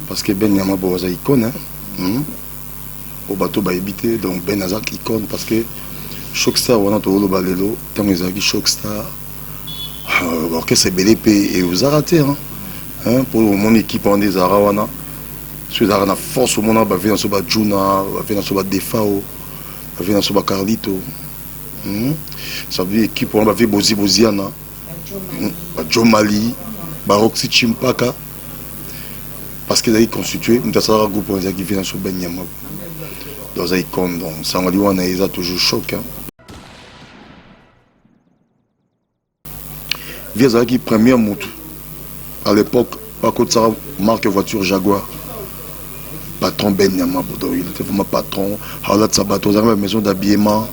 Parce que Ben Nyamabo aza icône, hein? Oyo bato bayebi te, donc Ben aza icône parce que Choc Star wana tokoloba lelo, ntango ezalaki Choc Star, orchestre ebele mpe ezalaka te, hein? Hein, mpo omoni équipe wana ezalaka wana, so ezalaka na force, omona bavie na so bajuna, bavie na so badefao, bavie na so bacarlito, Ça veut dire équipe wana bavie bozi boziana, bajomali, baroxy chimpaka, parce que ezalaki constitué, moto asalaka groupe wana ezalaki vie na so Ben Nyamabo. Donc aza icône, donc sangoli wana eza toujours choc, hein. Vie azalaki première motu à l'époque bakotisaka marque voiture Jaguar, patron Ben Nyamabo. Donc il était vraiment patron, aolatisa bato, azalaki ba maison d'habillement,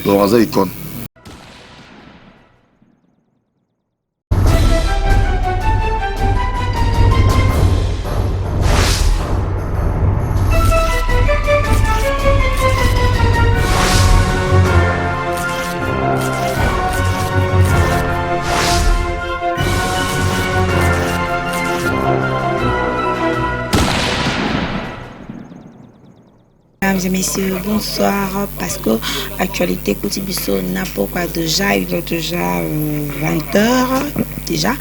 donc aza icône. Mesdames et messieurs, bonsoir. Parce que actualité ekoti biso na pokwa déjà, il est déjà 20h déjà.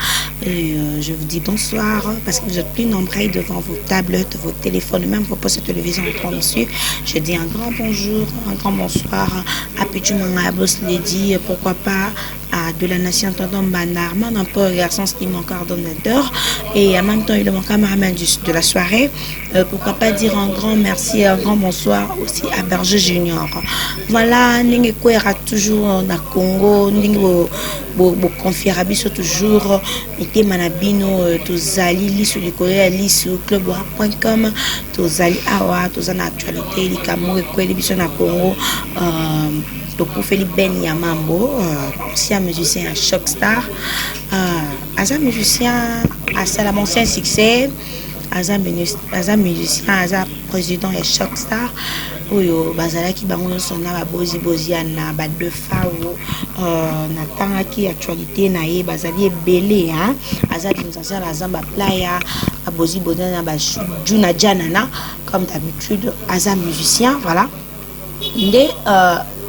Et je vous dis bonsoir parce que vous êtes plus nombreux devant vos tablettes, vos téléphones, même vos postes de télévision en train de suivre. Je dis un grand bonjour, un grand bonsoir à Pichu Manga Boss Lady, pourquoi pas à de la nation Tonton Mbanda, un peu garçon qui mon coordonnateur et en même temps il est mon cameraman de la soirée. Pourquoi pas dire un grand merci, un grand bonsoir aussi à Berger Junior. Voilà, ndenge kwera toujours na Congo, ndenge bo bo, bo confiera biso toujours mitema na bino, tozali lisu likolo ya lisu club.com, tozali awa, toza na actualité likambo ekweli biso na Congo. Tokufeli Ben Nyamambo, ancien musicien à Choc Star, aza musicien asala ancien succès, aza musicien, aza président ya Choc Star oyo bazalaki bango nyonso na babozi-bozi ya na badefao. Natangaki actualité na ye, bazali ebele, hein? Aza musicien na Zamba Playa, babozi-bozi na bajuna janana comme d'habitude, aza musicien. Voilà nde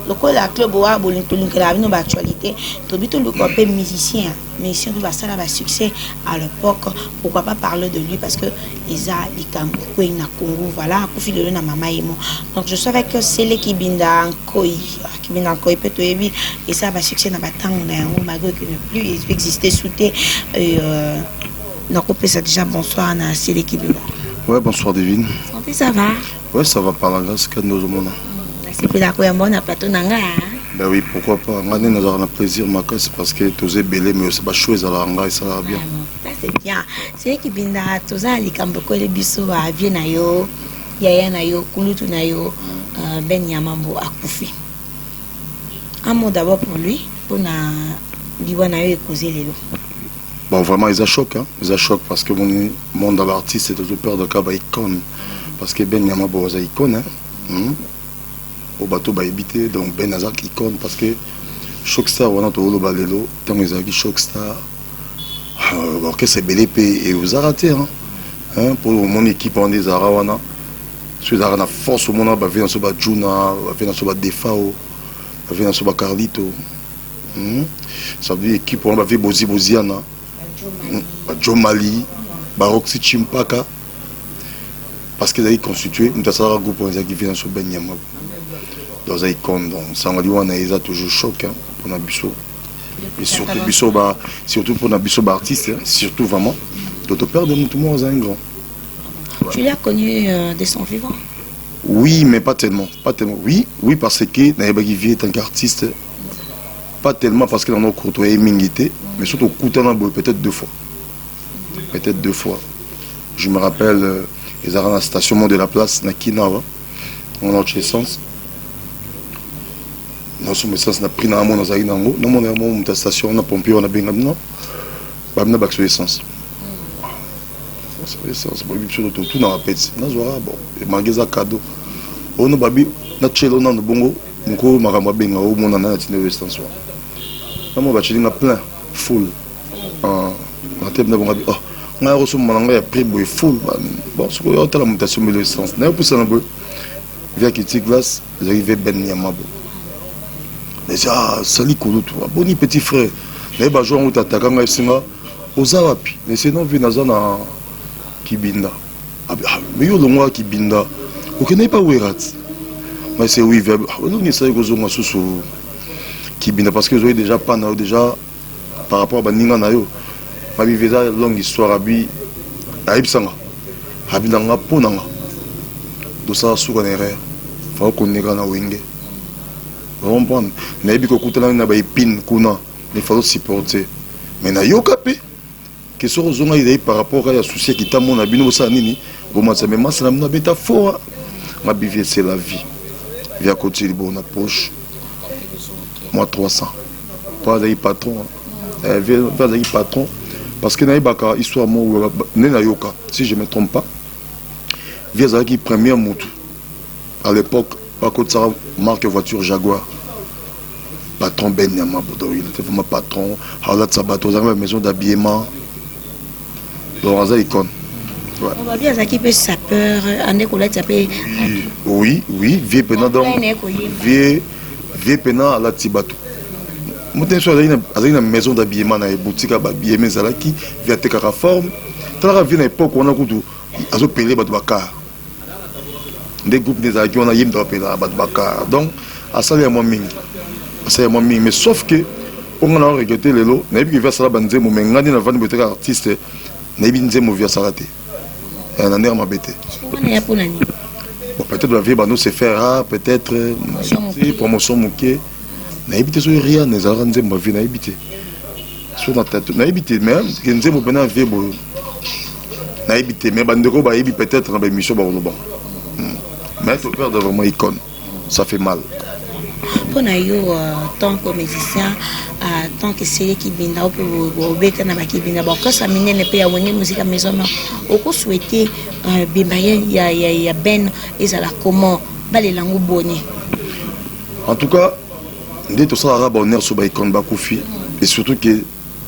lokola club wa bolingi tolingela bino baactualité, tobi toluka mpe musicien mpe basala basuccès à l'époque, pourquoi pas parler de lui parce que eza likambo ekwei na Congo. Voilà, akufi lelo na mama yemo. Donc je suis avec Sele Kibinda Nkoi. Kibinda Nkoi mpe toyebi esala basuccès na batango na yango, malgré que ne plus exister sous te. Nakopesa déjà bonsoir na Sele Kibinda. Ouais, bonsoir Divine. Santé, ça va? Ouais, ça va par la grâce kando ozomona. Nasepela koyamba na plateau na ngai. Ben oui, pourquoi pas. Nga nde nazalaka na plaisir makasi parce que toza ebele, mais bashow ezalaka ngai esalaka bien. Ça c'est bien. Sele Kibinda, toza na likambo ekweli biso, avie na yo, yaya na yo, kulutu na yo, Ben Nyamambo akufi. Un mot d'abord pour lui, mpona liwa na yo ekoze lelo. Bon, vraiment eza choc, hein? Eza choc parce que mon monde ya baartiste tozoperdre kaka baicône, parce que Ben Nyamabo aza icône, hein? Oyo bato bayebi te, donc Ben aza icône parce que Choc Star wana tokoloba lelo, ntango ezalaki Choc Star, orchestre ebele mpe ezalaka te, hein? Mpo omoni équipe wana ezalaka wana, so ezalaka na force, omona bavie na so bajuna, bavie na so badefao, bavie na so bacarlito, Ça veut dire équipe wana bavie bozi boziana, bajomali, baroxy chimpaka, parce que ezalaki constitué, moto asalaka groupe wana ezalaki vie na so Ben Nyamabo. Donc aza icône, donc sangoli wana eza toujours choc, hein, mpona biso et surtout biso ba surtout mpona biso baartiste, surtout vraiment to toperdre motu moko aza un grand. Tu l'as connu de son vivant? Oui, mais pas tellement, pas tellement. Oui, oui, parce que nayebaki vie tant qu'artiste, pas tellement parce que nano côtoyé mingi te, mais surtout okutana boye peut-être deux fois, peut-être deux fois. Je me rappelle, ezalaka na station mont de la place na Kinawa, on a essence, nasomba essence na prix na mona azalaki nango, namona yango moto ya station na pompier wana abenga bino, babina bakisa essence, essence boyebi biso totunaka peti nazwaka. Bon, emanke eza cadeau ono babi natielo nano bongo mokolo makambo abenga omona nani atindi oyo essence wana, namona batielinga plein full na te bina bongo abi oh. Ngai akosomba na ngai ya prix boye full. Bon, sikoyo otala moto asombeli essence naye opusana boye via kiti glace, ezalaki ve Ben Nyamabo. Eza sali kulutu, aboni petit frère naye bajour yango tataka ngai esinga oza wapi? Nese non, vi naza na Kibinda. Mais yo olongwaka Kibinda, okendaki pa Werat? Mais c'est oui, olongi esali kozonga susu Kibinda parce que ozwaki déjà pa na yo déjà par rapport à baninga na yo. Mabivi eza longue histoire. Abi ayebisanga, abi na nga, mpo na nga tosala suka na erreur, fa okondeka na Wenge, comprendre. Nayebi kokutanaki na baépine kuna, mais faut supporter. Mais nayoka mpe ke soki ozonga ezali par rapport ya souci ya kitambo na bino, bosala nini, bomatisa. Mais masa na bino abeta fort. Mabivi, c'est la vie. Via koti libo na poche mwa 300 po azalaki patron, azalaki patron, parce que nayebaka histoire moko nde nayoka, si je me trompe pas, vie azalaki première motu à l'époque bakotisaka marque voiture Jaguar, patron Ben Nyamabo. Donc il était vraiment patron, aolatisa bato, azalaki ba maison d'habillement, donc aza icône. Babi azalaki mpe sapeur, ande kolatisa mpe. Oui, vie pena. Donc vie pena alati bato. Moto nyonso azalaki na maison d'habillement na ye, boutique ya babillement ezalaki. Vie atekaka forme. Talaka vie na époque wana kutu azopele bato bacar nde groupe nde ezalaki wana, ye moto apelaka bato bacar. Donc asali ya mwa mingi, asali ya mwa mingi. Mais sauf que mpo nga na regretter lelo, nayebi ke vie asala banzembo, mais nga nde navandi boye teka artiste, nayebi nzembo vie asala te na ndenge mabe te. Bon, peut-être bavie bando se faire rare, peut-être promotion moke, nayebi te. Soki Riane ezalaka nzembo ya vie, nayebi te. So nayebi te, mais ke nzembo mpena vie boye, nayebi te. Mais bandeko bayebi, peut-être na baémission bakoloba. Mais toperdre vraiment icône, ça fait mal. Mpo na yo, tant que musicien, tant que sele Kibinda, mpe obeta na bakibinda, baorchestre minene mpe ya Wenge Musica Maison Mère, okosouhaite bemba ya Ben ezala comment? Balela yango boni? En tout cas, nde tosalaka bahonneur so baicône bakufi, et surtout ke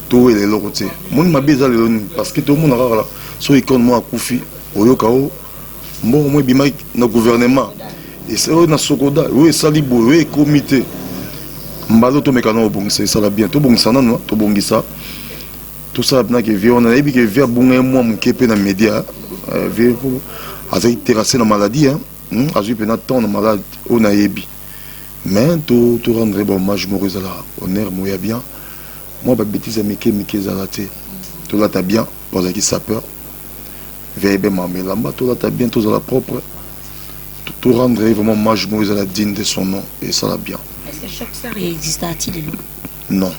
towela eloko te. Moni mabe eza lelo nini? Parce que tomona kaka so icône moko akufi, oyoka o mbongo mo ebimaki na gouvernement, oyo na Sokoda, oyo esali boye, oyo ekomi te. Mbala tomeka na obongisa, esala bien. Tobongisa nano, tobongisa, tosala mpena ke vie wana. Nayebi ke vie abunga ye mwa moke mpe na média. Vie azalaki terrasse na maladie, azwi mpena temps na malade oyo nayebi. Mais to rendre ba hommage moko ezala honneur moko ya bien, mwa babêtise ya mike mike ezala te. Tolata bien po azalaki sapeur. Vie ebemaka elamba. Tolata bien, tozala propre, to rendre vraiment hommage moko ezala digne de son nom, esala bien. Est-ce que Choc Star existe lelo? Non,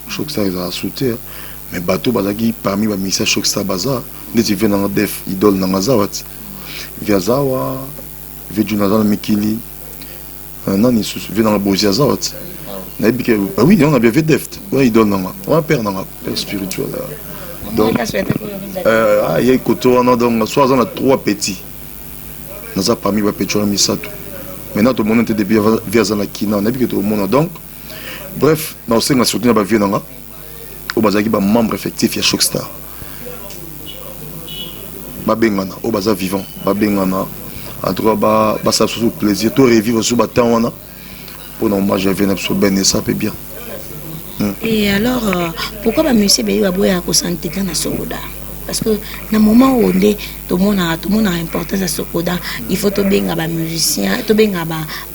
Choc Star ezala su te. Mais bato bazalaki parmi bamusicien Choc Star baza ndeti vie nanga def, idole nanga aza wati, vie aza wa, vie juna aza na mikili, nani susu, vie nanga Bozi aza wati. Nayebi ke oui, yango na bien vie deft wana, idole nanga wana, père nanga, père spirituel. Donc ye koto wana, donc so aza na trois petits, naza parmi bapetits wana misato. Maintenant tomoni te depuis vie aza na kina, nayebi ke tomona. Donc bref, naosenga surtout na bavie nanga oyo bazalaki bamembre effectif ya Choc Star, babengana oyo baza vivant, babengana. En tout cas, basala susu plaisir, to revivre susu batemps wana mpona hommage ya vie na biso Ben, esa mpe bien. Et alors, pourquoi bamusicien bayi baboyaka kos'intégrer na Sokoda? Parce que na moment oyo nde tomonaka importance ya Sokoda. Il faut tobenga bamusicien, tobenga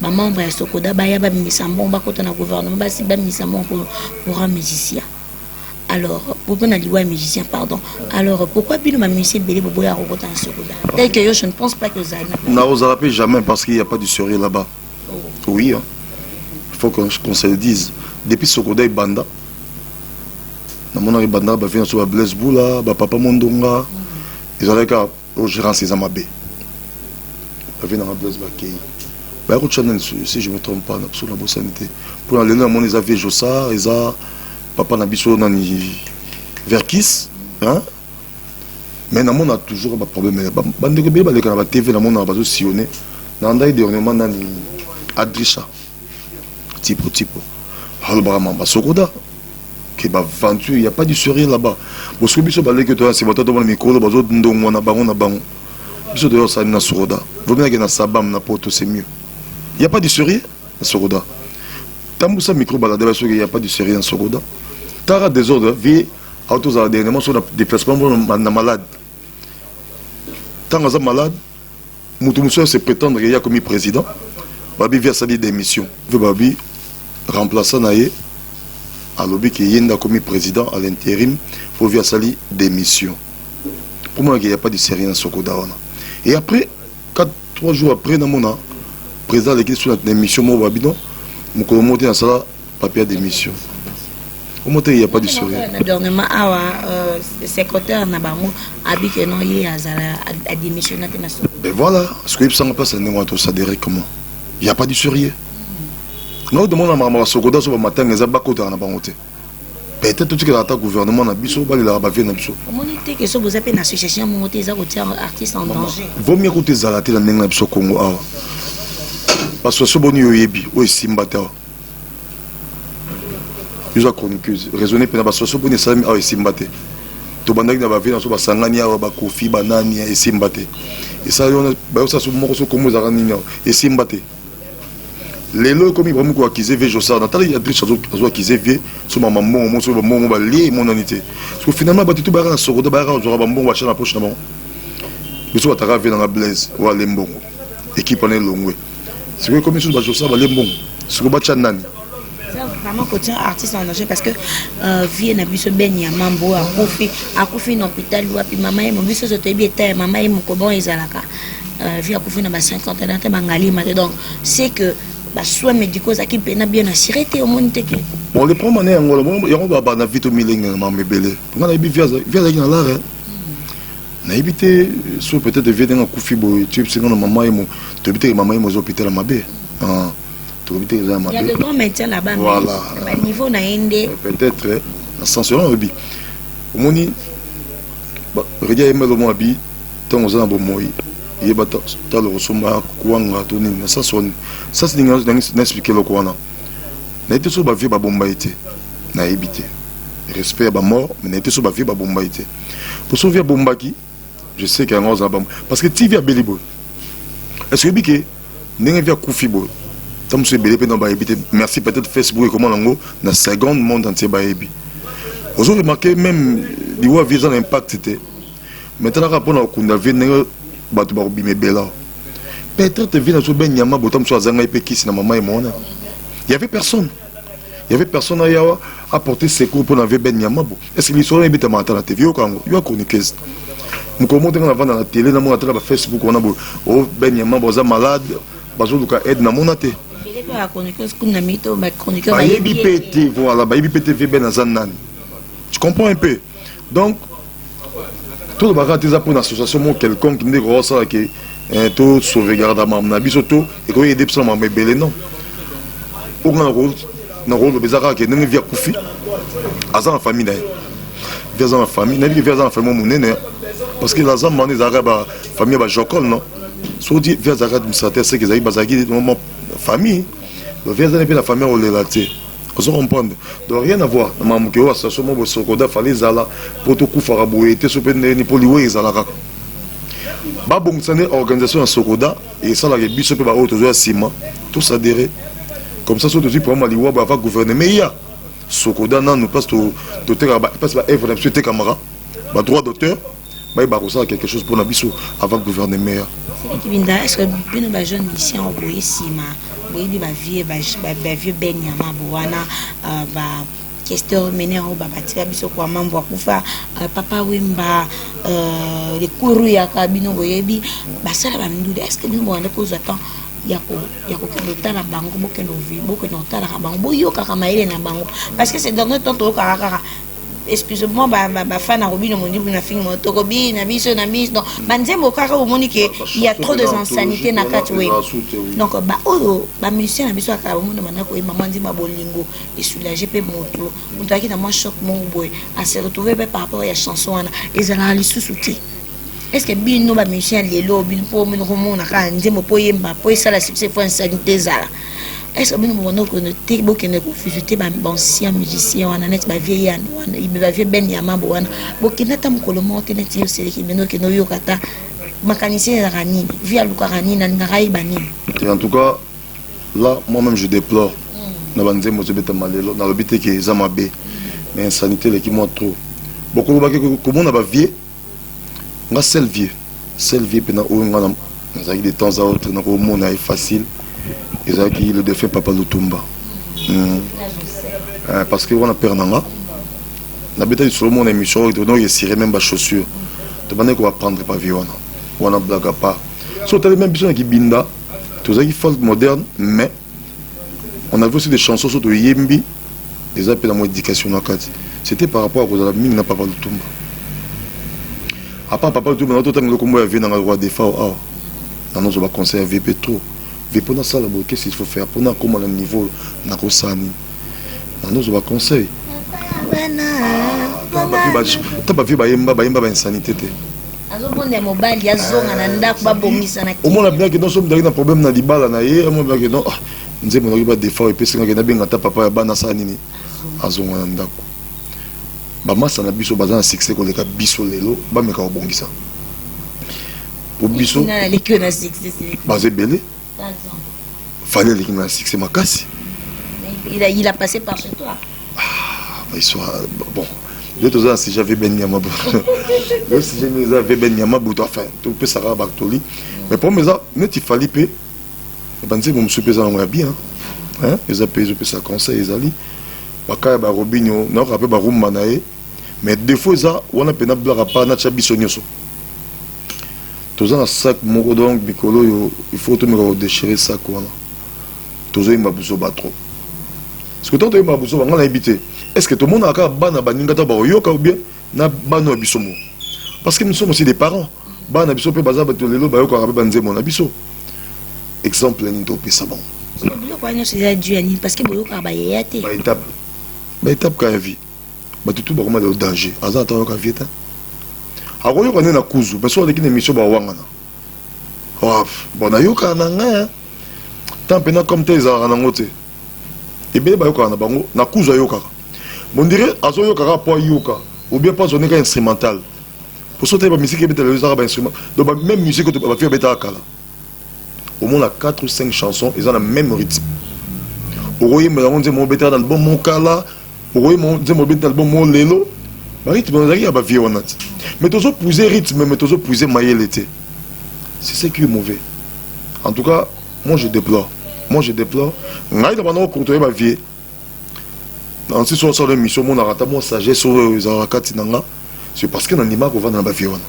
bamembre ya Sokoda, baya babimisa mbongo, bakota na gouvernement, basi babimisa mbongo pour un musicien. Alors pourquoi na liwa ya musicien, pardon, alors pourquoi bino bamusicien ebele boboyaka kokota na Sokoda, tel que yo? Je ne pense pas que ozali. Nakozala mpe jamais, parce qu'il y a pas du sérieux là-bas. Oui, hein. Il faut qu'on se le dise. Depuis Sokoda ebanda, namonaka ebandaka bavie na so, bablaise bula, bapapa Mondonga, ezalaki kaka o gérance eza mabe. Bavie nanga Blaise bakei, baya kotya nani, si je me trompe pas, na biso nabosani te. Mpona lelo namoni eza vie Josar, eza papa na biso nani, Verkis, hein? Mais namona toujours baproblème. Bandeko ebele baleka na batv, namonaka bazosillonne. Nalandaki dernièrement nani, Adrisha tipo tipo, alobaka mamba Sokoda. Ke baventure, y a pas du sérieux là-bas. Bosiko biso baleki toya nsima, to tomona mikolo bazondongwa na bango na bango. Biso toya osali na Sokoda, vominake na Sabam na Poto, c'est mieux. Y a pas du sérieux na Sokoda. Tambusa micro balade, soki y a pas du sérieux na Sokoda. Tara désordre vie autozala dernièrement so na déplacement na malade. Ntango aza malade, moto mosusu se prétendre ye akomi président. Babi vi asali démission, ve babi remplaçant na ye alobi ke ye nde akomi président à l'intérim po vi asali démission. Pour moi, il y a pas de sérieux na Sokoda wana. Et après 4 3 jours après, namona président aleki so na émission moko, babi non, mokolo moko te nasala papier ya démission. Omo te, il y a pas de sérieux. Na dernièrement awa, secrétaire na bango abi ke non, ye azala adémissionner te na Sokoda. Ben voilà, ce que yebisanga place ya ndenge wana, tosadere comment? Il y a pas du sérieux. Nga demande na makambo ya Sokoda, so bamatanga eza, bakotaka na bango te. Peut-être totikelaka ata gouvernement na biso, balelaka bavie na biso. Omoni te ke so boza mpe na association moko te, eza kotia artiste en danger? Vaut mieux kuta ezala te na ndenge na biso Congo awa. Association boni oyo oyebi oyo esimba te awa? Yo chroniqueuse, raisonner mpena. Basociation boni esalami awa esimba te? Tobandaki na bavie na biso, basangani awa, bakofi banani, esimba te. Esali wana bayosala so moko so kombo ezalaka nini awa, esimba te. Lelo ekomi vraiment koaccuser vie Josar. Natali Adrich azo accuser vie so mama mbongo mo, so bambongo balie emonani te. Parce que finalement bato tu bayaka na Sokoda, bayaka kozwaka bambongo, batya na poche na bango. Biso bataka vie nanga Blaise oyo ale mbongo, équipe wana elongwe. Sikoyo ekomi susu bajosar balie mbongo, sikoyo batya nani? Vraiment kotia artiste en danger, parce que vie na biso Ben ya Mambo oyo akufi na hôpital wapi, mama ye mo, biso nyonso toyebi eta ya mama ye moko. Bon, ezalaka vie akufi na ba 50 ans te, bangalima te. Donc c'est que basoins médicaux ezalaki mpena bien assuré te. Omoni te ke Bon, le problème ane yango, yango bana vie tomilenge na mambo ebele. Nga nayebi vie azalaki na lare, nayebi te so peut-être vie ndenge akufi boye, toyebisi nga na mama ye mo, toyebi te ke mama ye mo eza hôpital ya mabe, toyebi te eza ya mabe. Il y a de grands médecins là-bas. Voilà. Niveau na ye nde. Peut-être na sens wana oyebi, omoni redi ayembeli omo abi ntango oza na bomoi, yeba tala kosomba kwanga to nini na sens wana. Sens ndenge na expliquer eloko wana, nayebi te so bavie babomba ye te, nayebi te, respect ya bamort, mais nayebi te so bavie babomba ye te. Po so vie abombaki, je sais ke yango azala bambo, parce que ti vie abeli boye, est ce que oyebi ke ndenge vie akufi boye, ta mosusu ebele mpe na bayebi te? Merci, peut-être Facebook ekomona yango na seconde, monde entier bayebi. Ozo remarquer, même liwa vie eza na impact te. Maintenant kaka mpona kokunda vie, ndenge bato bakobima ebela. Peut-être vie na biso Ben Nyama bota mosusu azangai mpe kisi na mama ye mwana. Y avait personne, y avait personne aya apporter secours mpona vie Ben Nyama bo. Est ce que lisolo ebetamaka ata na TV? Yoka yango, yo chroniqueuse, mokolo moko ndenge navanda na télé, namona ata na bafacebook wana boye o Ben Nyama bo aza malade, bazoluka aide, namona te. Bayebi mpe te, voilà, bayebi mpe te vie Ben aza nani. Tu comprends un peu? Donc tolobaka te eza mpona association moko quelconque nde kokosala ke to sauvegarde makambo na biso to ekoki aider biso na makambo ebele. Non, oyo nga nakoloba eza kaka ke ndenge vie akufi, aza na famille na ye. Vie aza na famille, nayebi ke vie aza na famille monene, parce que la zamba wana ezalaka bafamille ya bajocol. Non, soki vie azalaka administrateur, seke ezalaki, bazalaki famille. Donc vie azali mpe na famille, akolela te. Ozo comprendre? Donc rien à voir na makambo ke oyo association moko Sokoda fale ezala mpo tokufaka boye te. So mpe ndeni mpo liwa ezala kaka, babongisa nde organisation ya Sokoda, esalaka biso mpe baoyo tozoya nsima tosadere comme ça. So tozwi problème ya liwa boye, avant gouvernement eya, Sokoda nanu place totekaka, place baœuvre na biso etekamaka, badroit d'auteur, bayeba kosala quelque chose mpona biso avant gouvernement ya. Kibinda, est ce que bino bajeune musicien boye nsima boyebi bavieux, bavieux Ben Nyama bo wana, ba Kester Mene oyo babatika biso kwa mambo akufa, Papa Wemba, lekuru yaka, bino boyebi basala bamindule? Est ce que bino bowanda kozwa temps ya kokende otala bango, bokende otalaka bango, boyokaka mayele na bango? Parce que ces dernier temps toyokaka kaka, excusez-moi, bafan na Robino Mondibu na film tokobi na biso na biso. Donc banzembo kaka omoni ke il y a trop de insanité na kati. We donc baoyo bamusicien na biso akala, bomona banda koyemba mwa nzembo ya bolingo, esoulage mpe moto. Moto ayaki na mwa choc moko boye, ase retrouve mpe par rapport ya chanson wana. Ezalaka lisusu te. Est ce que bino bamusicien lelo, bino mpo bino komona kaka nzembo mpo oyemba mpo esala succès, fo insanité ezala? Est ce que bino bobanda kokende te, bokende kovisite baancien musicien wana, neti bavieux yani wana, bavieux Ben Yamabo wana, bokende ata mokolo moko te? Neti yo Seleki, bino okende oyoka ata makanisi ezalaka nini, vieux alukaka nini, alingaka ayeba nini? Et en tout cas, là, moi-même, je déplore na banzembo ezobetama lelo. Nalobi te ke eza mabe, mais insanité eleki mwa trop. Bokolobaki komona bavieux. Nga seul vieux, seul vieux mpena oyo nga nazalaki de temps à autre nakomona ye facile, ezalaki le défunt papa Lutumba. Parce que wana père na nga, nabeta lisolo moko na émission oyo, donc esire même bachaussure, tobandaki koapprendre pa vieux wana. Wana blague à part, so otali même biso na Kibinda, tozalaki folk moderne, mais on avait aussi des chansons so toyembi, eza mpe na mwa éducation na kati. C'était par rapport à kozala mingi na papa Lutumba. À part papa Lutumba, na totanga lokombo ya vieux nanga Roi Defao awa, nanozwa baconseil ya vieux mpe trop. Vieux, mpona asala boye, qu'est-ce qu'il faut faire mpona akóma na niveau nakosala nini? Nanozwa baconseil. Ta bavieux bayemba, bayemba bainsanité te. Azobonda mobali azonga na ndako, babongisa na Omona bien ke non, so mudaki na problème na libala na ye, omona bien ke non, ah, nzembo nakoki badefao epesingaki, nabenga ata papa ya bana, asala nini, azonga na ndako. Bamasa na biso baza na succès koleka biso lelo, bameka kobongisa po biso Aleki yo na succès? Baza ebele. Fally aleki na succès makasi. Il a passé par chez toi. Ah, histoire, bon, nde toza na sujet ave Ben Nyama. Le sujet nde eza ave Ben Nyama butu, enfin topesaka batoli, mais problème eza neti Fally mpe banzembo mosusu mpe eza nango ya bien, eza mpe ezopesa conseil. Ezali baka ya barobinio, nayoka mpe barumba na ye, mais défaut eza wana mpena blaka pa natya biso nyonso toza na sac moko. Donc mikolo oyo, il faut tomeka kodéchirer sac wana. Tozoyemba buzoba trop, parce que ntango toyembaka buzoba, nga nayebi te, est ce que tomonaka kaka bana baninga ta bakoyoka ou bien na bana ya biso mo? Parce que nous sommes aussi des parents. Bana na biso mpe baza bato lelo, bayokaka mpe banzembo na biso. Exemple nini topesa bango? Biloko wana nyonso eza dû ya nini? Parce que boyokaka bayeya te. Baétape, baétape ka ya vie. Bato tu bakoma lelo danger. Aza ata oyoka vieux te, akoyoka nde na kuzu, mais so aleki na émission, bawangana. Bon, nayokaka na ngai tant mpena comme te, ezalaka nango te. Ebele bayokaka na bango na kuzu, ayokaka mondire azoyokaka mpo ayoka ou bien mpo azoneka instrumental. Poso te, bamusique ebetela ezaka bainstrument, donc même musique oyo bavieux babetaka kala, omona 4 ou 5 chansons eza na même rythme. Okoyembela yango nzembo obetaka na album mokala, okoyemba nzembo obeti na album mo lelo, barythme ezalaki ya bavieux wana te. Mais tozopuise rythme, mais tozopuise mayele te. C'est ce qui est mauvais. En tout cas, moi je déplore, moi je déplore. Ngai na banda kokurta oyeba vieux nansi so osala émission, omonaka ata mwa sagesse oyo ezalaka kati na nga, c'est parce que nandimaka kovanda na bavieux wana.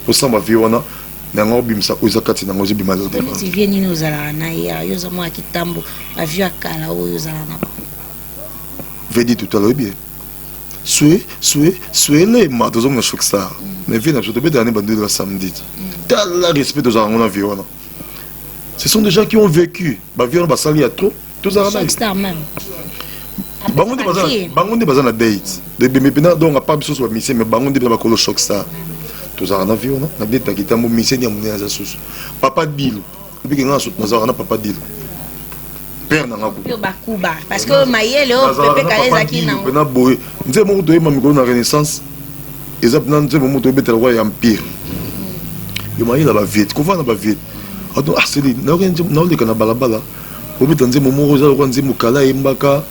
Posala bavieux wana na yango, obimisa oyo eza kati na yango, ezobima. Neti vieux nini ozalaka na ye? Yo oza mwa kitambo, bavieux ya kala oyo ozalaka na bango? Vedi tout à l'heure, bien sue sue suelema, tozomona Choc Star. Mais vieux na biso, tobetaka ne bandeli la samedi. Tala respect tozalaka ngo na vieux wana. Ce sont des gens qui ont vécu. Bavieux wana basali ya trop, tozalaka na Star même. Bango nde baza na date ebembe mpena. Donc apa biso so bamusicien, mais bango nde mpena bakolo Choc Star. Tozalaka na vieux wana na date na kitambo. Musicien ya monene aza susu papa Dilo. Ebike nga nazalaka na papa Dilo, père na nga. Bakuba, parce que mayele oyo pepe kala ezalaki nango. Mpena boye, nzembo moko toyeba mikolo na Renaissance, eza mpena nzembo moko toyebetela kwa ya Empire. Yo mayele ya bavieux, kovanda na bavieux aseli, naoleka na balabala, obeta nzembo moko eza lokwa nzembo kala ayembaka,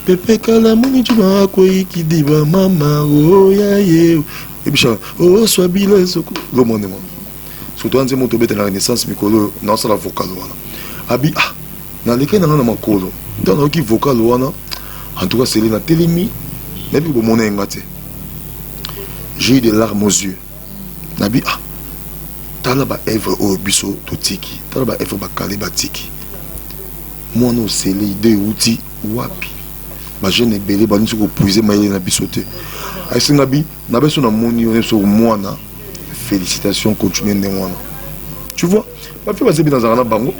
pepe kala moni cuma akweyiki diba mama oya ye ebisaka oswabile soko lomone mwa. Surtout nzembo tobeta na Renaissance mikolo oyo, naosala vocal wana, abi ah, nalekai nanga na makolo ntango nayoki vocal wana. En tout cas, sele natelemi, nayebi bomona yenga te, j'ai eu des larmes aux yeux. Nabi ah, tala baœuvre oyo biso totiki, tala baœuvre bakale batiki. Mwana osele ide euti wapi? Bajeune ebele balingi kopuiser mayele na biso te. Ayesinga bi na biso, namoni yo nyonso mwana, félicitation, continue ndenge wana. Tu vois, bavieux bazebi, nazalaka na bango.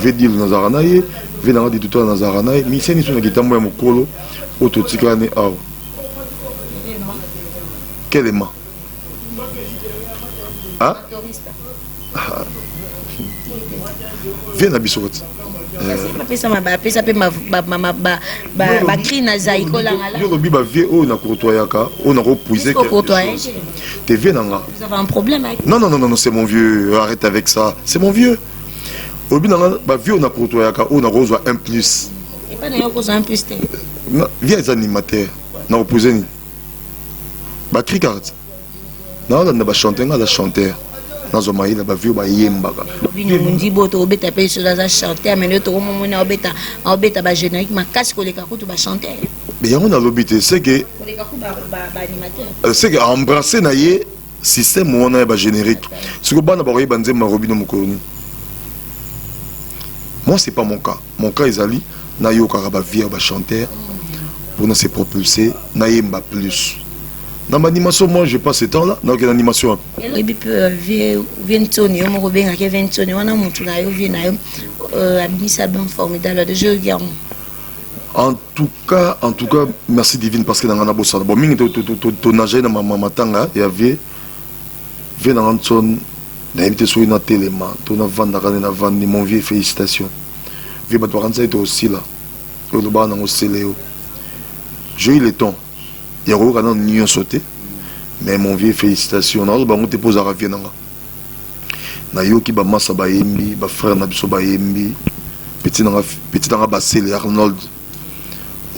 Vieux Dilo nazalaka na ye, vieux nanga Ditutola nazalaka na ye. Miseni so na kitambo ya mokolo oyo totikala ne awa. Kelema, ah? Vie na biso kati. Bapesa mpe bacri na Zaiko Langala. Yo olobi bavie oyo na côtoyaka, oyo nakopuise te, vie na nga. Vous avez un problème avec? Non, non, non, non, c'est mon vieux, arrête avec ça, c'est mon vieux. Olobi na nga bavie oyo na côtoyaka, oyo nakozwa un plus. Epa na yo kozwa un plus te. Vie eza animateur, nakopuise nini? Bacri kaka naolanda bachanteur. Nga aza chanteur, nazwa mayele bavie oyo bayembaka. Bino Mundibo, tokobeta mpe soki aza chanteur, mais nde tokomomona aobeta, aobeta bagénérique makasi koleka kutu bachanteur. Mais yango nalobi te, c'est que koleka ku baanimateur. C'est que embrasse na ye système wana ya bagénérique. Sikoyo bana bakoyeba nzembo ya Robino mokolo nini? Moi, c'est pas mon cas. Mon cas ezali nayokaka bavie ya bachanteur mpona se propulser, nayemba plus na baanimation. Moi, je passe ce temps là, naokende animation. Oyebi mpe vie Ntoni, yo moko obengaki vie Ntoni wana motu na yo, vie na yo abimisa album formidable déjà, oyoki yango? En tout cas, merci Divine, parce que na nga nabosana bon mingi. Tonagei na matanga ya vie na nga Ntoni. Nayebi te soki natelema to navandaka nde navandi. Mon vieux, félicitation vieux. Bato bakanisa ete osila, oyo olobaka nango sele yo. J'ai eu le temps ya koyoka nano nyonso te, mais mon vieux, félicitation. Naoloba yango te mpo ozalaka vie na nga. Nayoki bamasa bayembi, bafrère na biso bayembi, petit nanga Basele Arnold,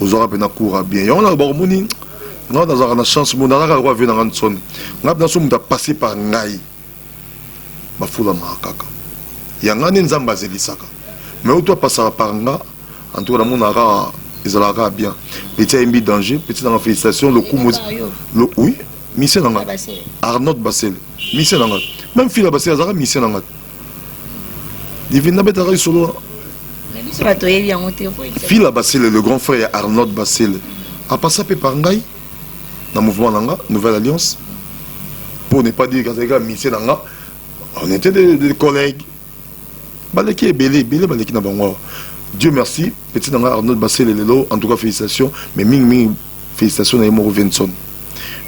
ozwaka mpena cours bien. Yango na bakomoni nga nazalaka na chance mo nazalaka lokwa vie nanga Nsoni. Nga mpena so moto apasse par ngai, bafulamaka kaka yanga nde Nzambe azelisaka. Mais oyo to apasaka par nga, en tout cas namonaka kaka ezalaka kaka bien. Petit ayembi danger. Petit nanga, félicitation, lokumu. Oui, mise nanga Arnold Basele, mise nanga. Même fila Basele azalaka mise nanga. Divine, nabetaka lisolo. Biso bato oyebi yango te. Fila Basele, le grand frère ya Arnold Basele, apasa mpe par ngai na mouvement na nga Nouvelle Alliance. Pour ne pas dire kazalaki kaka mise na nga, on était des collègues. Baleki ebele ebele, baleki na bango awa. Dieu merci, petit na nga Arnold Basele lelo, en tout cas félicitations. Mais mingi mingi félicitations na ye moko Venson.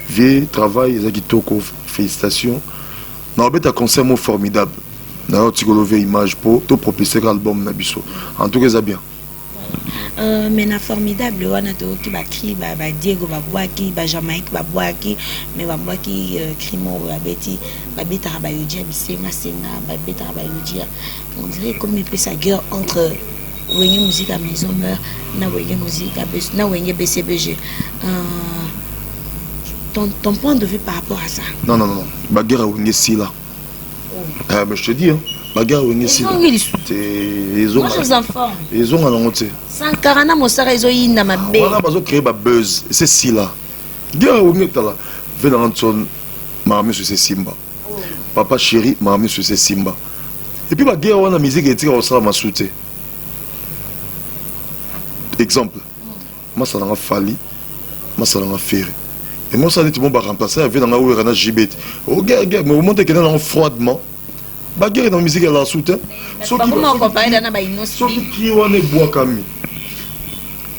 Vie travail eza kitoko, félicitations. Na obeta concert mo formidable na yo, tikolo vie image mpo topropulseka album na biso. En tout cas eza bien. Mais na formidable wana toyoki bacri, badiego babwaki, bajamaïque babwaki, mais babwaki cri moko babeti, babetaka bayoji ya bisengasenga, babetaka bayoji ya, on dirait comme epesa guerre entre Wenge Musique ya Maison Mère na Wenge Musique na Wenge BCBG. Ton point de vue par rapport à ça? Non, non, non, baguerre ya Wenge sila. Oh. Ah, mais je te dis, hein, baguerre Wenge sila. Ezonga nango te. Sankara na Mosaka ezoyinda mabe. Wana bazocréer babuzz, ese sila. Guerre ya Wenge, tala ve nanga Nson, makambo nyonso ese simba. Papa Chéri, makambo nyonso ese simba. Et puis baguerre wana, musique etika kosala masu te. Exemple, masalanga Fally, masalanga Ferre, emosala neti mo baremplace ya vie nanga Wera na JB te. O guerre, guerre, mais omonte ekende nango froidement. Baguerre na musique elaka su te. Soki ki wana ebwakami,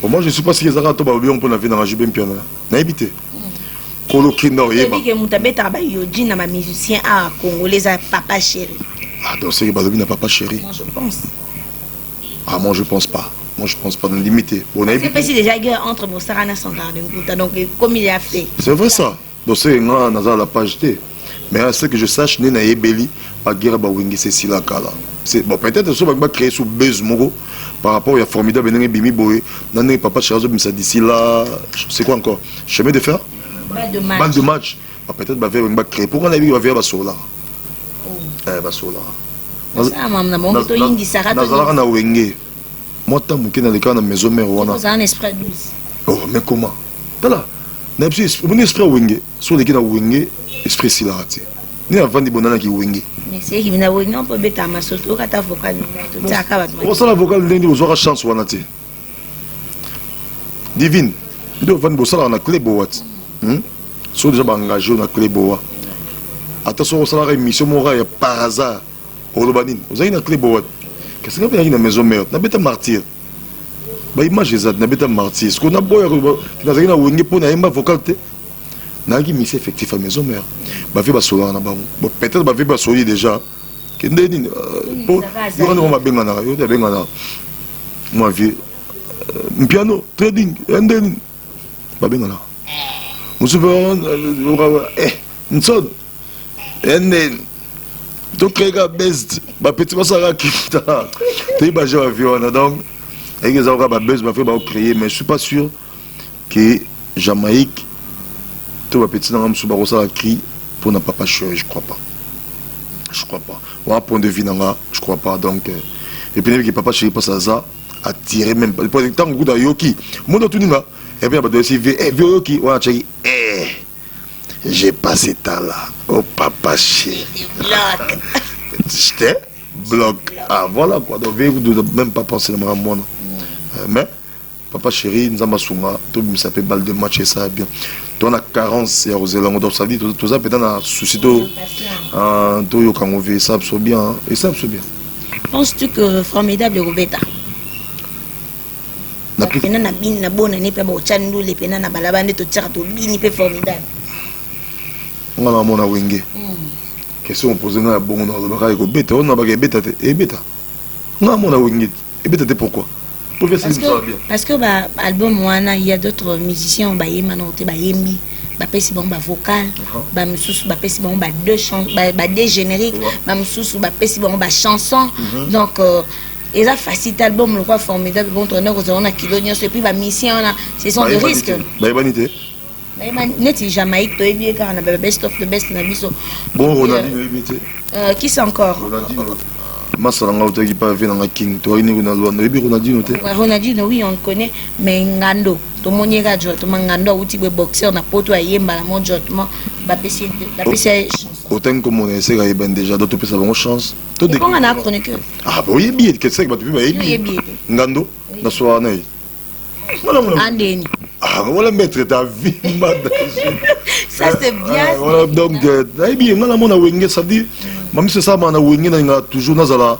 bon, moi je suis pas siki ezaka to balobi yango mpo na vie nanga JB Mpiana, nayebi te kolo kinda oyeba. Moto abetaka bayoji na bamusicien awa congolais eza Papa Chéri. Ah, donc seki balobi na Papa Chéri. Moi je pense. Ah, moi je pense pas, moi je pense pas, na limité. Bon, nayebi epesi déjà guerre entre Mosaka na Sankara de Nkuta, donc comme il a fait. C'est vrai ça. Donc c'est nga naza la page te, mais à ce que je sache, nde nayebeli, baguerre bawengisa esila kala. C'est bon, peut-être so bangi bacréer sous buzz moko par rapport ya formidable ndenge ebimi boye na ndenge Papa Chéri azobimisa d'ici là, c'est quoi encore, chemin de fer. Balle de match. Balle de match. Bah, peut-être bavie bangi bacréer mpo nga nayebi bavie basololaka, basololaka. Nazalaka na Wenge mwa ntango moke, nalekaka na Maison Mère wana. Oh, mais comment, tala na biso omoni esprit ya Wenge. So oleki na Wenge, esprit esilaka te. Nde avandi bonanaki Wenge. Osala vocal ndenge ozwaka chance wana te. Divine, nde ovandi bosalaka na clé boa te. So déjà baengage oyo na clé boa, ata soki osalaka émission moko ya par hasard, oloba nini? Ozalaki na clé boa, kasi nga mpe nayaki na Maison Mère, nabeta Martyr, baimage eza te. Nabeta Martyr. Siko naboya nazalaki na Wenge mpo nayemba vocal te. Nayaki mise effectif ya Maison Mère. Bavie basololaka na bango. Bon, peut-être bavie basoli déjà. Kende nini? Po yo wana babenganaka yo, babenganaka moi vieux Mpiano trading nde nini babenganaka mosusu mpe nson nde tocréeka best bapeti basalaka kita toyeba je bavie wana. Donc ayeki eza kaka babuzz bafe baocréer, mais je suis pas sûr que Jamaïque to bapeti nanga mosusu bakosala cri mpona Papa Chéri. Je crois pas, je crois pas. Wana point de vue nanga, je crois pas. Donc et puis nayebi ke Papa Chéri mpasi aza attiré même ntango kuta ayoki mondo otuninga et puis bato esi vie vie oyoki wana tiaki j'ai passé temps là oh Papa Chéri, j'étais bloc. Ah voilà quoi. Donc vie ne même pas penser na makambo wana, mais Papa Chéri, Nzambe asunga, tobimisa mpe balle de match, esala bien. To na carence ya kozela yango. Donc ça veut dire toza mpenza na souci to toyoka yango vie, esala biso bien, esala biso bien. Penses-tu que Formidable ekobeta pena na bini na bonane mpe bakotya ndule pena na balaba nde totiaka tobini mpe Formidable? Nga na mona Wenge, question opose nga ya bongo, nalobaka ekobeta oyo nabaka ebeta te, ebeta. Nga mona Wenge ebeta te, pourquoi? Parce que ba album wana, il y a d'autres musiciens bayemba nango te, bayembi, bapesi bango bavocal, bamosusu bapesi bango ba deux générique, bamosusu bapesi bango bachanson. Donc eza facile te, album lokwa Formidable. Bon, toanda kozala na kilo nyonso et puis bamusicien wana, ce sont des risques. Bayebani te. Neti Jamaïque, toyebi ye kaka na best of the best na biso. Bon, Ronaldinho oyebi te? Qui c'est encore? Masala nga otaki pa ve nanga king, toyini kuna Lwanda, oyebi Ronaldinho te? Ronaldinho, oui, on le connaît, mais Ngando tomoni ye kaka directement. Ngando awuti boye, boxeur na poto, ayembala mo directement, bapesi ye chanson. Otangi komona eseka ayebani déjà, donc topesa bango chance. Ekonga na chroniqueur. Ah, oyebi ye, keseke bato mpe bayebi Ngando na soir na ye. Andeni. Ah, voilà, maître ta vie. Ça c'est bien. Voilà, donc nayebi ye. Nga namona Wenge, ça veut dire mamiso esalama na Wenge, nalinga toujours nazala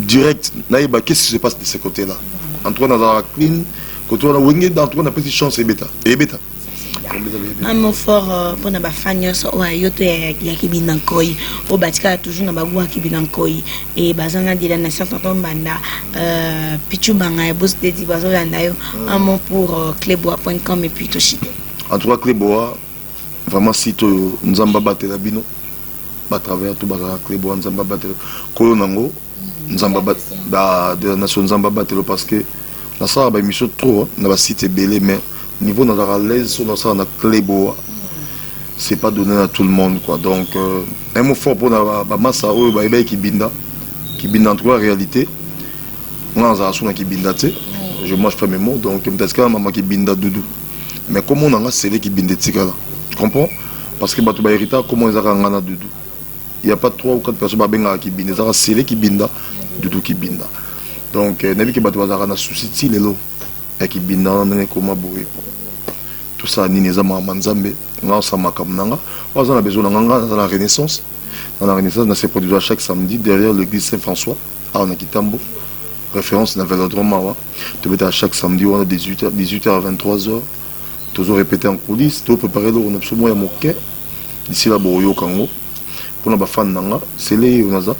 direct, nayeba qu'est-ce qui se passe de ce côté là. En tout cas nazalaka clean côté wana Wenge. En tout cas napesi chance, ebeta, ebeta. Un mot fort mpona bafan nyonso oyo ayo to ya Kibinda Nkoi, oyo batikala toujours na bagoût ya Kibinda Nkoi e baza na de la nation, tonton Mbanda, Pichu Banga ya Bos Dedi, bazolanda yo. Un mot pour cleboa.com et puis toshite. En tout cas Cleboa, vraiment site oyo, Nzambe abatela bino batravers to bazalaka Cleboa. Nzambe abatela kolo nango, Nzambe de la nation, Nzambe abatela, parce que nasalaka baémission trop na basite ebele, mais niveau nazalaka à l'aise so nasala na Cleboa, c'est pas donné à tout le monde quoi. Donc un mot fort mpona bamasa oyo bayebaki Kibinda. Kibinda, en tout cas réalité, nga nazala so na Kibinda te, je mange pas mes mots. Donc moto atikala mama Kibinda Dudu, mais comment nanga sele Kibinda etikala, tu comprends? Parce que bato bahérita comment ezaka nga na Dudu, il y a pas trois ou quatre personnes babengaka Kibinda, ezaka sele Kibinda, Dudu Kibinda. Donc nayebi ke bato bazalaka na souci ti lelo ya Kibinda wana ndenge ekoma boye. Tosala nini? Eza makambo ya Nzambe. Nga osala makambo na nga oyo aza na besoin na nga. Nga naza na Renaissance, na Renaissance na se produire chaque samedi derrière l'église Saint-François awa na Kitambo, référence na Vélodrome awa. Tobetaka chaque samedi wana 18h, 18h à 23h. Tozo répéter en coulisses, to préparer eloko na biso moko ya moke. D'ici là bokoyoka yango. Mpona bafan na nga sele oyo naza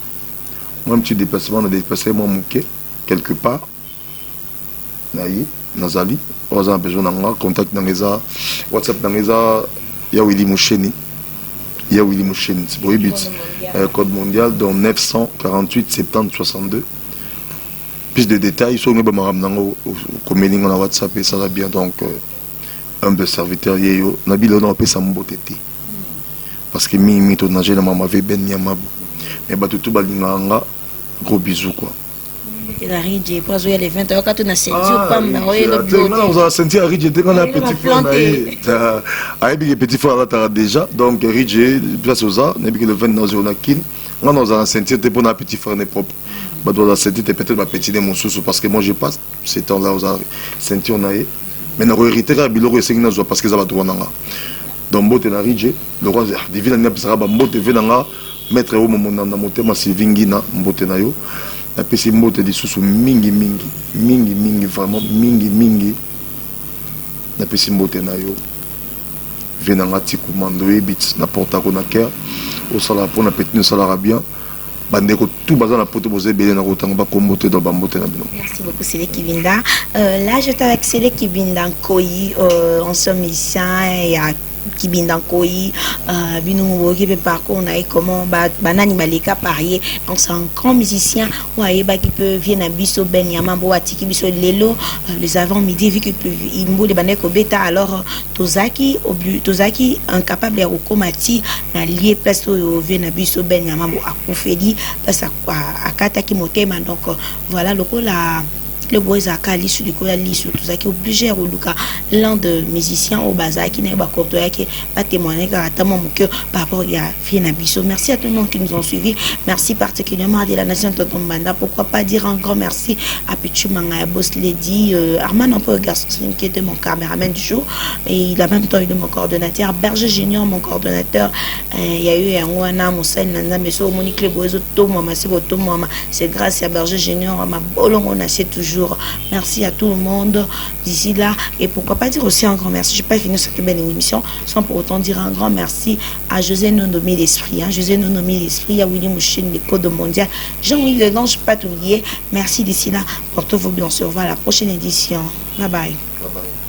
mwa petit déplacement, na déplace mwa moke quelque part na ye nazali. Oyo aza na besoin na nga, contact nanga eza WhatsApp nanga eza ya Willi Musheni, ya Willi Musheni, boyebi ti code mondial, donc 948 70 62. Plus de détails soki oyeba makambo nango, okomeli nga na WhatsApp, esala bien. Donc humble serviteur ye yo na bilelo na opesa mbote te, parce que mingimingi tonage na mama ve Ben Nyamabo, mais bato tu balingaka nga, gros bisou quoi. La Ridge po azoya le 20, ayoka to na ceinture pamba oyelo. Nga kozala ceinture ya Ridge te, nga na petit frère na ye, ayebi ke petit frère alataka déjà. Donc Ridge, place oza, nayebi ke le 20 nazolo na Kine. Nga na kozala na ceinture te mpo na petit frère ne propre. Bato bazala ceinture te, peut-être bapetit ne mosusu, parce que moi je passe ce temps là ozala ceinture na ye, mais nakohérite kaka biloko esengi nazwa, parce que eza badroit na nga. Donc mbote na Ridge, le roi divine alingi apesaka bambote ve na nga maître oyo momonda na motema, Sylvie Ngina, mbote na yo. Napesi mbote lisusu mingi mingi mingi mingi, vraiment mingi mingi. Napesi mbote na yo ve na nga Tikumando, oyebi ti na portako na cœur, osalaka mpona petit, osalaka bien. Bandeko tout baza na poto, boza ebele, na kotanga bakombo te, donc bambote na bino. Merci beaucoup, Sele Kibinda. Là, j'étais avec Sele Kibinda Nkoyi, ancien musicien et à Kibinda Nkoyi, bino boyoki mpe parcours na ye, comment banani baleka par ye. Donc c'est un grand musicien oyo ayebaki mpe vieux na biso Ben Yamambo oyo atiki biso lelo les avant midi, vu que mbula ebandaki kobeta. Alors tozalaki incapable ya kokóma ti na lieu, place oyo vieux na biso Ben Yamambo akufeli, place akataki motema. Donc voilà, lokola lebo ezalaka lisu likolo ya lisu, tozalaki obligé ya koluka l'un de musicien oyo bazalaki na ye, bakortoyaki, batémoigne kaka ata mwa moke par rapport ya vieux na biso. Merci à tout le monde qui nous ont suivi. Merci particulièrement à de la nation Tonton Mbanda. Pourquoi pas dire un grand merci à Pichu Mangaya, Boss Lady, Armand un garçon qui était mon caméraman du jour et il a même temps eu de mon coordonnateur Berger Junior, mon coordonnateur. Il y a eu un wana mosali na Nzambe. So omoni clé boyezo tomwama, siko tomwama, c'est grâce à Berger Junior. Mabolongo na se toujours. Merci à tout le monde d'ici là. Et pourquoi pas dire aussi un grand merci, je n'ai pas fini cette belle émission sans pour autant dire un grand merci à José Nonomi l'Esprit, hein, José Nonomi l'Esprit, à Willy Mouchine, le code mondial, Jean-Louis Lelange, pas oublier. Merci d'ici là, portez-vous bien. On se revoit à la prochaine édition. Bye bye, bye, bye.